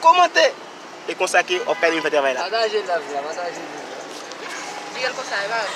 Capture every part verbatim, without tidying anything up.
kòmante. E konsa ke w ap ka rive fè travay la. Pataje live la, pataje live la. Di l konsa, e pa vre.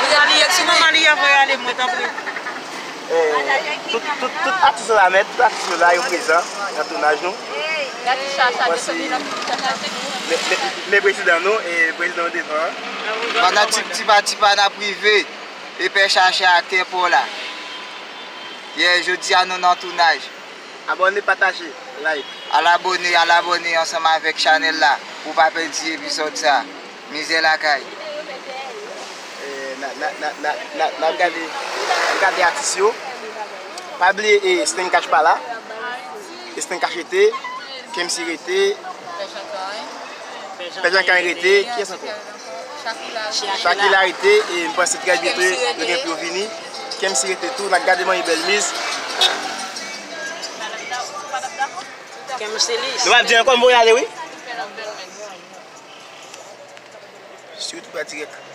Mwen a li, si mwen a li, a voye ale mwen, tanpri. Eh, tout, tout, tout atis yo la nèt, tout atis yo la, yo prezan nan tounaj nou. Mwen se men, men, men prezidan nou, e prezidan nou devan. Pandan ti, ti pa, ti pa n ap rive, e pè chache aktè pa w la. Yeah, jodi a nou nan tounaj. Abòne, pataje, like. Al abòne, al abòne ansanm avèk chanèl la pou w pa pèdi epizòd sa. Mizè lakay. Eh, n a, n a, n a, n a, n a, n ap gade, n ap gade atis yo. Pa bliye, eh, Sten Cash pa la. Sten Cash rete. Kemsi rete. Pè Jan Kay rete. Kiyès ankò? Shakila rete, e m panse trè byento yo gen pou yo vini. Kemsi rete tou, n ap gade manmi bèl miz. Nou pa ap di ankò, m voye ale wi. Sou YouTube la dirèk.